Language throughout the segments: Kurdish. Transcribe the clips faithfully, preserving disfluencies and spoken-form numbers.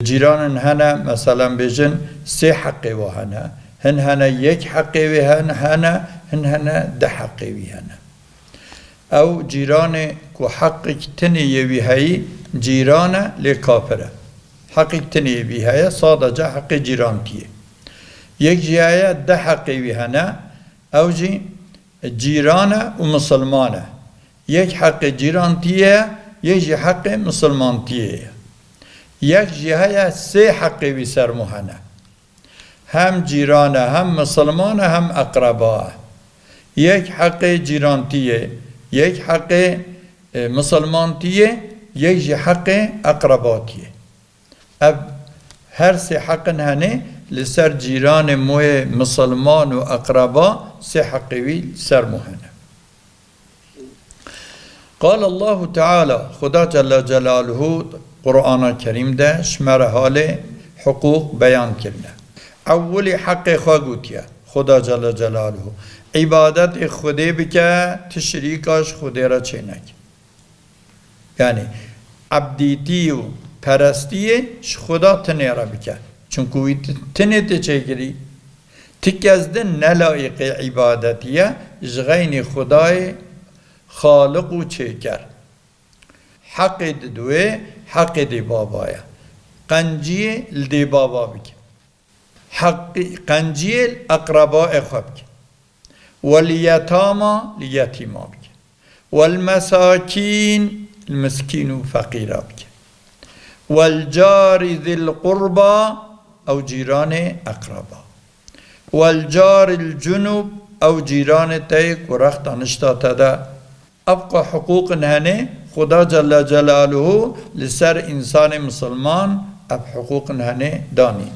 Cîranin hene, meselen bêjin, sê heqê wa hene, hin hene yek heqê wê hen-, hene, hin hene deh heqê wî hene. Ew cîranê ku heqek tinê yê wî heyî, cîran e, lê kafir e. Heqek tinê yê wî heye, sadece heqê cîrantiyê. Yek jî heye, deh heqê wî hene, ew jî cîran e û misilman e. Yek heqê cîrantiyê ye, yek jî heqê misilmantiyê ye. Yek jî heye, sê heqê wî ser mû hene. Hem cîran e, hem misilman e, hem eqreba e. Yek heqê cîrantiyê, yek heqê, e, misilmantiyê, yek jî heqê eqrebatiyê. Ev her sê heqin henê li ser cîranê mûyê misilman û eqreba sê heqê wî ser mû hene. Qal Allahu Teala, Xuda Celle Celaluhu Qur'ana Kerîm de ji me re halê hiqûq beyan kirine. Ewilî heqê xwe gotiye, Xuda Celle Celaluhu, îbadetê Xwedê bike, ti şirîka ji Xwedê re çêneke. Yanî, ebdîtî û perestiyê ji Xuda tinê re bike. Çunku wî ti-, tinê tê çêkirî. Ti kes din ne layiqê îbadetî ye, ji xeynî Xudayê Xaliq û Çêker. Heqê didwê, heqê dê baba ye. Qenciyê li dê baba bike. Heqî-, qenciyê li eqrebaê xwe bike. Wel yetama li yetîma bike. Wel mesakîn li miskîn û feqîra bike. Wel carî zîl qurba, ew cîranê eqreba. Wel carîl cunub, ew cîranê te yê ku rexta nişta te de. Ev qe hiqûqin henê, Xuda Celle Celaluhu li ser însanê misilman ev hiqûqin henê danîn.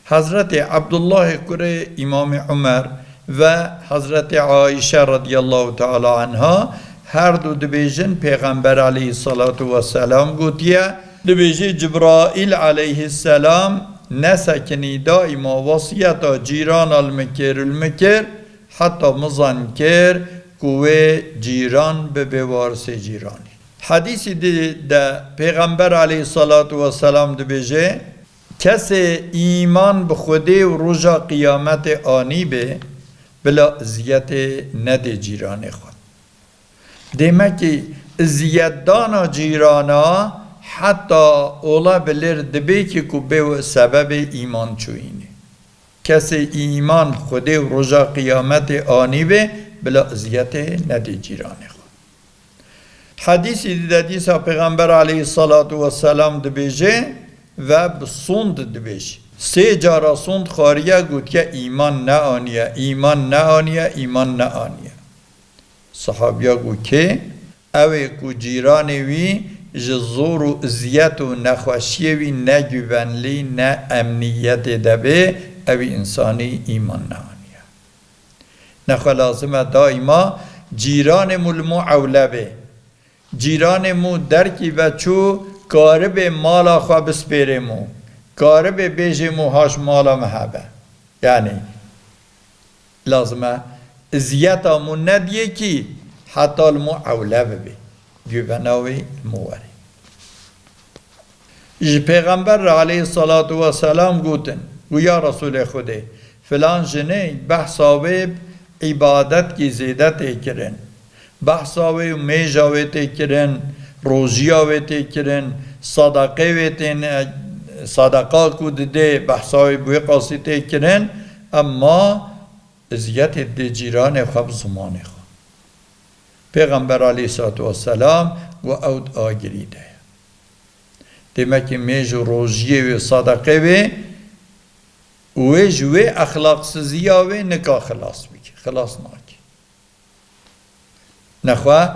Hezretê Ebdullahê kurê Îmamê Umer ve Hezretê Ayşe radiyallahu teala anha her du dibêjin, Pêxember aleyhissalatu vesselam gotiye, dibêjê Cibraîl aleyhisselam nesekinî daîma wasiyeta cîrana li min kir û li min kir, heta min zan kir ku wê cîran bibe warisê cîranê. Hedîsî di de Pêxember aleyhissalatu vesselam dibêje, kesê îman bi Xwedê û roja qiyametê anîbe, bila iziyetê nedê cîranê xwe. Demekî iziyetdana cîrana heta ola bi lêr dibe ki ku bê sebebê îman çûyînê. Kesê îman Xwedê û roja qiyametê anîbe, bila iziyetê nedê cîranê xwe. Hedîsî di de dîsa Pêxember aleyhissalatu vesselam dibêje ve bi sond dibêje. Sê cara sond xwariye, gotiye, îman neaniye, îman neaniye, îman neaniye. Sahabiya got, kê? Ew ê ku cîranê wî ji zor û iziyet û nexweşiyê wî ne güvenlî, ne emniyetê de bê, ew însanî îman neaniye. Nexwe lazim e daîma cîranê mû li mû ewle bê. Cîranê mû derkî veçû, karibê mala xwe bispêrê mû. Karibê bêjê mû haş mala me hebe. Yanî, lazim e iziyeta mû nediyê kî heta li mû ewle bibe. Güvena wî li mû were. Ji Pêxember re aleyhissalatu vesselam gotin, got, ya Resûlê Xwedê, filan jinê behsa wê îbadetkî zêde tê kirin. Behsa wê û mêja wê tê kirin, rojiya wê tê kirin, sadaqê wê tên, sadaqa ku didê, behsa wê bi wê qasî tê kirin, emma eziyetê didê cîranê xwe bi zimanê xwe. Pêxember aleyhissalatu vesselam got, ew di agirî de ye. Demekî mêj û rojiyê wê, sadaqê wê, wê ji wê exlaqsiziya wê nika xilas bike. Xilas nake. Nexwe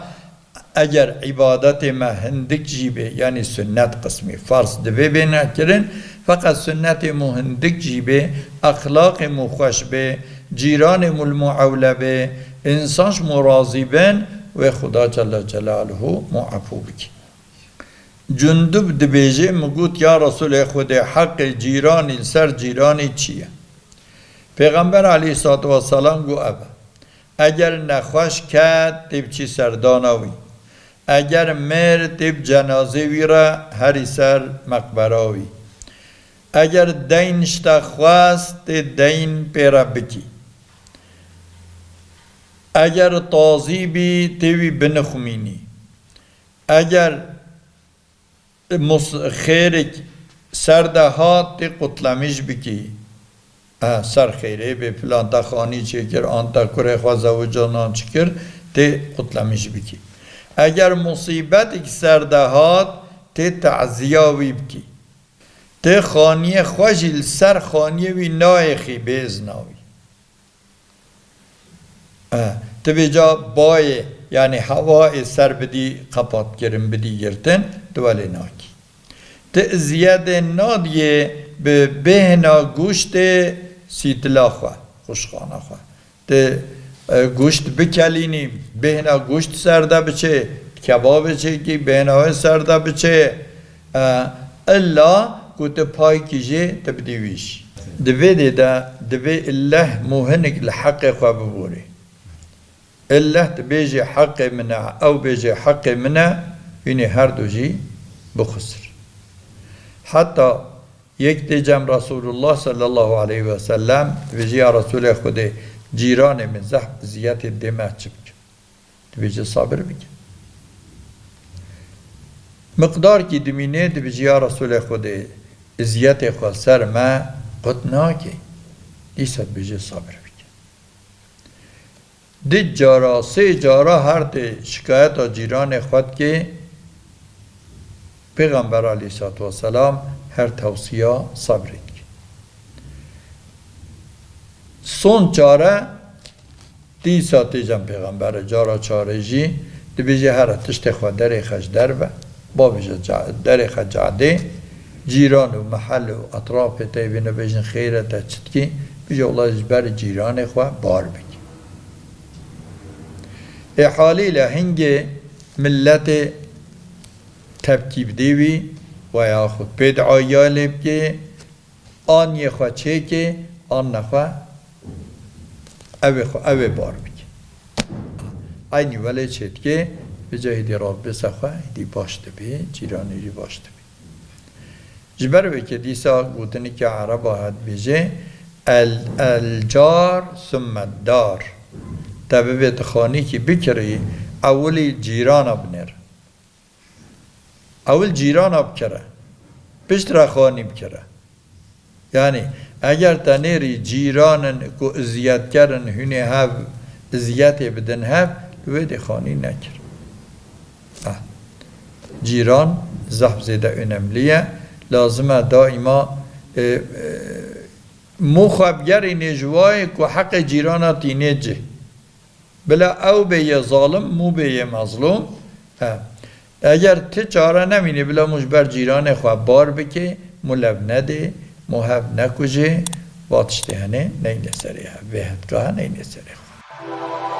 eger îbadetê me hindik jî bê, yanî sunnet qismî, farz divê bêne kirin, feqet sunnetê mû hindik jî bê, exlaqê mû xweş bê, cîranê mû li mû ewle bê, însan ji mû razî bin, wê Xuda Celle Celaluhu mû efû bike. Cundub dibêje, min got, ya Resûlê Xwedê, heqê cîranî li ser cîranî çi ye? Pêxember aleyhissalatu vesselam got, ev e. Eger nexweş ket, tê biçî serdana wî. Eger mir, tê bi cenazê wî re herî ser meqbera wî. Eger deyn ji te xwest, tê deyn pê re bikî. Eger tazî bî, tê wî binixumînî. Eger mus-, xêrik ser de hat, tê qutlemîş bikî. E, ser xêrê bê, filan te xanî çêkir, an te kurê xwe zewicanan çikir, tê qutlemîş bikî. Eger musîbetik ser de hat, tê teziya wî bikî. Tê xaniyê xwe jî li ser xaniyê wî nayêxî bê izna wî. E, tu vêca bayê, yanî hewayê ser bidî, qepatkirin bidî girtin, tu welê nakî. Tu iziyedê nadiyê bi bêhna goştê sîtila xwe, xuşxana xwe. Tu, e, goşt bikelînî, bêhna goşt ser de biçê, kebabê çêkî, bêhna wê ser de biçê, e, illa ku tu paykî jê tu bidî wî jî. Di vê dê de divê illeh mû hinik li heqê xwe biborê. Illeh tu bêjê heqê min e, ew bêjê heqê min e, hûnê her du jî bixusir. Heta yek tê cem Resulullah sallallahu aleyhi ve sellem, dibêjî, ya Resulê Xwedê, cîranê min zehf ziyetê dê me çi bikim? Dibêje, sabir bike. Miqdarkî dimîne, dibêje, ya Resulê Xwedê, eziyetê xwe ser me qut nake. Dîsa dibêje, sabir bike. Du cara, sê cara her tê şikayeta cîranê xwe dike, Pêxember aleyhissalatu vesselam her tewsiya sabrê dike. Son çare, dîsa tê cem pêxemberê, cara çarê jî dibêje, here tiştê xwe derê xwe ji derve, bavêje ca-, derê xwe cadê, cîran û mehel û etrafê te bêne bêjin, xêr e, te çi dikî? Bêje, wela ji ber cîranê xwe bar bike. Ê halîle hingê milletê tepkî bidê wî, veya xwe pêdiayiya lê bikê, an yê xwe çêkê, an nexwe ew ê xwe, ew ê bar bike. Eynî welê çêdikê, bi cehîdî rabê se xwe, hêdî baş dibê, cîranê jî baş dibê. Ji ber wê ke dîsa gotinikê Ereba heye dibêje, "El, el car summe dar." Te bibê tu xanîkî bikirî, ewilî cîrana binêr. Ewil cîrana bikire. Piştre xanî bikire. Yanî, eger te nêrî cîranin ku eziyetker in, hûnê hev eziyetê bidin hev, li wê dê xanî nekir. Ah. Cîran zehf zêde önemli ye. Lazim e daîma, e, e, mû xwe bigerînê ji wayê ku heqê cîrana tînê cih. Bila ew bê yê zalim, mû bê yê mezlûm. He. Eger ti çare nemînî, bila mû ji ber cîranê xwe bar bikê, mû lev nedê, mû hev nekujê, va tiştê henê neyne serê hev. Vê hetka he neyne serê xwe.